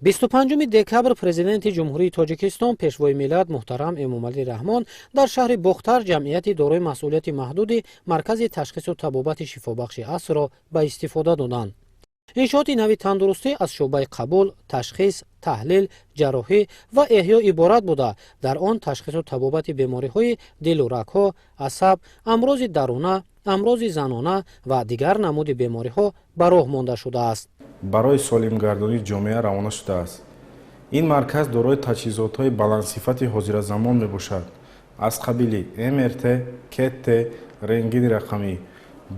25 декабр Президенти Ҷумҳурии Тоҷикистон, Пешвои миллат муҳтарам Эмомалӣ Раҳмон дар шаҳри Бохтар ҷамъияти дорои масъулияти маҳдуди Маркази ташхису табобати шифобахши асрро ба истифода доданд. Иншооти нави тандурустӣ аз шӯъбаи қабул, ташхис, таҳлил, ҷарроҳӣ ва эҳё иборат буда, дар он ташхису табобати бемориҳои дилу рагҳо, асаб, амрози даруна, амрози занона ва дигар намуди бемориҳо ба роҳ монда шудааст. Барои солимгардонии ҷомеа равона шудааст. Ин марказ дорои таҷҳизотҳои баландсифати ҳозиразамон мебошад, аз қабили МРТ, КТ, рентгени рақамӣ.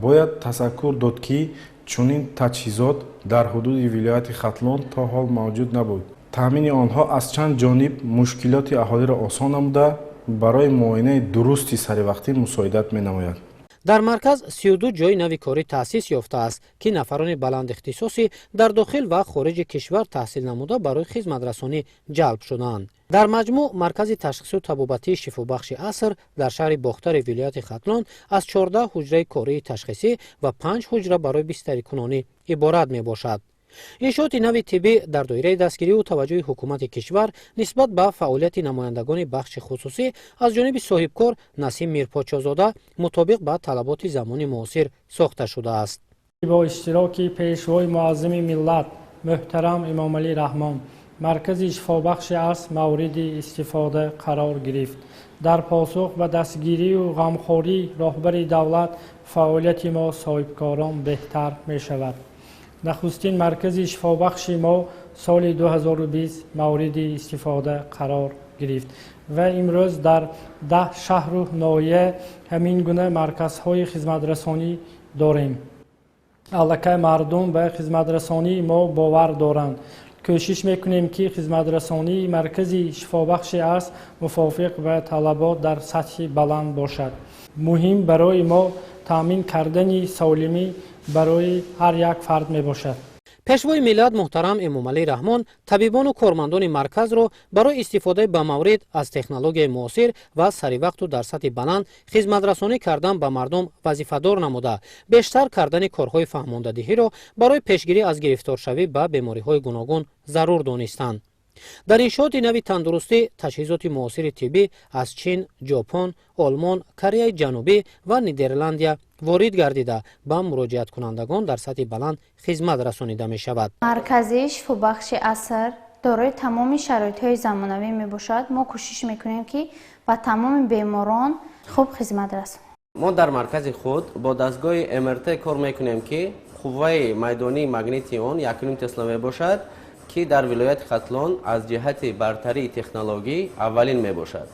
Бояд ташаккур дод, ки чунин таҷҳизот дар ҳудуди вилояти Хатлон то ҳол мавҷуд набуд. Таъмини онҳо аз чанд ҷониб мушкилоти аҳолиро осон намуда, барои муоинаи дурусти саривақтӣ мусоидат менамояд. Дар марказ 32 ҷойи нави корӣ таъсис ёфтааст, ки нафарони баландихтисосӣ дар дохил ва хориҷи кишвар таҳсил намуда, барои хизматрасонӣ ҷалб шудаанд. Дар маҷмӯъ Маркази ташхису табобатии шифобахши аср дар шаҳри Бохтари вилояти Хатлон аз 14 ҳуҷраи кории ташхисӣ ва панҷ ҳуҷра барои бистарикунонӣ иборат мебошад. Иншооти нави тиббӣ дар доираи дастгириву таваҷҷӯҳи ҳукумати кишвар нисбат ба фаъолияти намояндагони бахши хусусӣ аз ҷониби соҳибкор Насим Мирподшозода мутобиқ ба талаботи замони муосир сохта шудааст. Бо иштироки Пешвои муаззами миллат муҳтарам Эмомалӣ Раҳмон Маркази шифобахши аср мавриди истифода қарор гирифт. Дар посух ба дастгирию ғамхории роҳбари давлат фаъолияти мо, соҳибкорон, беҳтар мешавад. Нахустин маркази шифобахши мо соли 2020 мавриди истифода қарор гирифт ва имрӯз дар 10 шаҳру ноҳия ҳамин гуна марказҳои хизматрасонӣ дорем. Аллакай мардум ба хизматрасонии мо бовар доранд. Кӯшиш мекунем, ки хизматрасонии Маркази шифобахши аср мувофиқ ба талабот дар сатҳи баланд бошад. Муҳим барои мо таъмин кардани солимӣ барои ҳар як фард мебошад. Пешвои миллат муҳтарам Эмомалӣ Раҳмон табибону кормандони марказро барои истифодаи бамаврид аз технологияи муосир ва саривақту дар сатҳи баланд хизматрасонӣ кардан ба мардум вазифадор намуда, бештар кардани корҳои фаҳмондадиҳиро барои пешгирӣ аз гирифторшавӣ ба бемориҳои гуногун зарур донистанд. Дар иншооти нави тандурустӣ таҷҳизоти муосири тиббӣ аз Чин, Ҷопон, Олмон, Кореяи Ҷанубӣ ва Нидерландия ворид гардида, ба муроҷиаткунандагон дар сатҳи баланд хизмат расонида мешавад. Маркази шифобахши аср дорои тамоми шароитҳои замонавӣ мебошад. Мо кӯшиш мекунем, ки ба тамоми беморон хуб хизмат расонем. Мо дар маркази худ бо дастгоҳи МРТ кор мекунем, ки қувваи майдонии магнити он 1,5 тесла мебошад, ки дар вилояти Хатлон аз ҷиҳати бартарии технологӣ аввалин мебошад.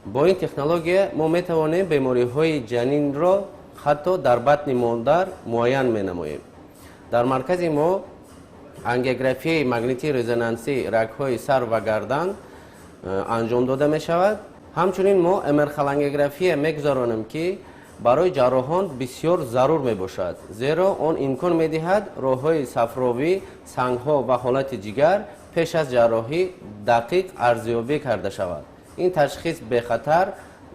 Бо ин технология мо метавонем бемориҳои ҷанинро ҳатто дар батни модар муайян менамоем. Дар маркази мо ангиографияи магнитии резонансӣ рагҳои сар ва гардан анҷом дода мешавад. Ҳамчунин мо МР-холангиография мегузаронем, ки барои ҷарроҳон бисёр зарур мебошад, зеро он имкон медиҳад роҳҳои сафровӣ, сангҳо ва ҳолати ҷигар пеш аз ҷарроҳӣ дақиқ арзёбӣ карда шавад. Ин ташхис бехатар,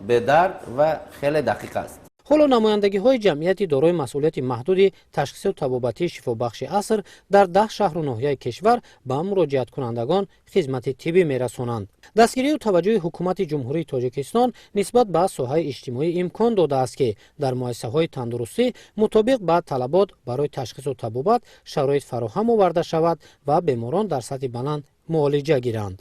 бедард ва хеле дақиқ аст. Ҳоло намояндагиҳои ҷамъияти дорои масъулияти маҳдуди ташхису табобатии шифобахши аср дар 10 шаҳру ноҳияи кишвар ба муроҷиаткунандагон хизмати тиббӣ мерасонанд. Дастгирию таваҷҷӯҳи Ҳукумати Ҷумҳурии Тоҷикистон нисбат ба соҳаи иҷтимоӣ имкон додааст, ки дар муассисаҳои тандурустӣ мутобиқ ба талабот барои ташхису табобат шароит фароҳам оварда шавад ва беморон дар сатҳи баланд муолиҷа гиранд.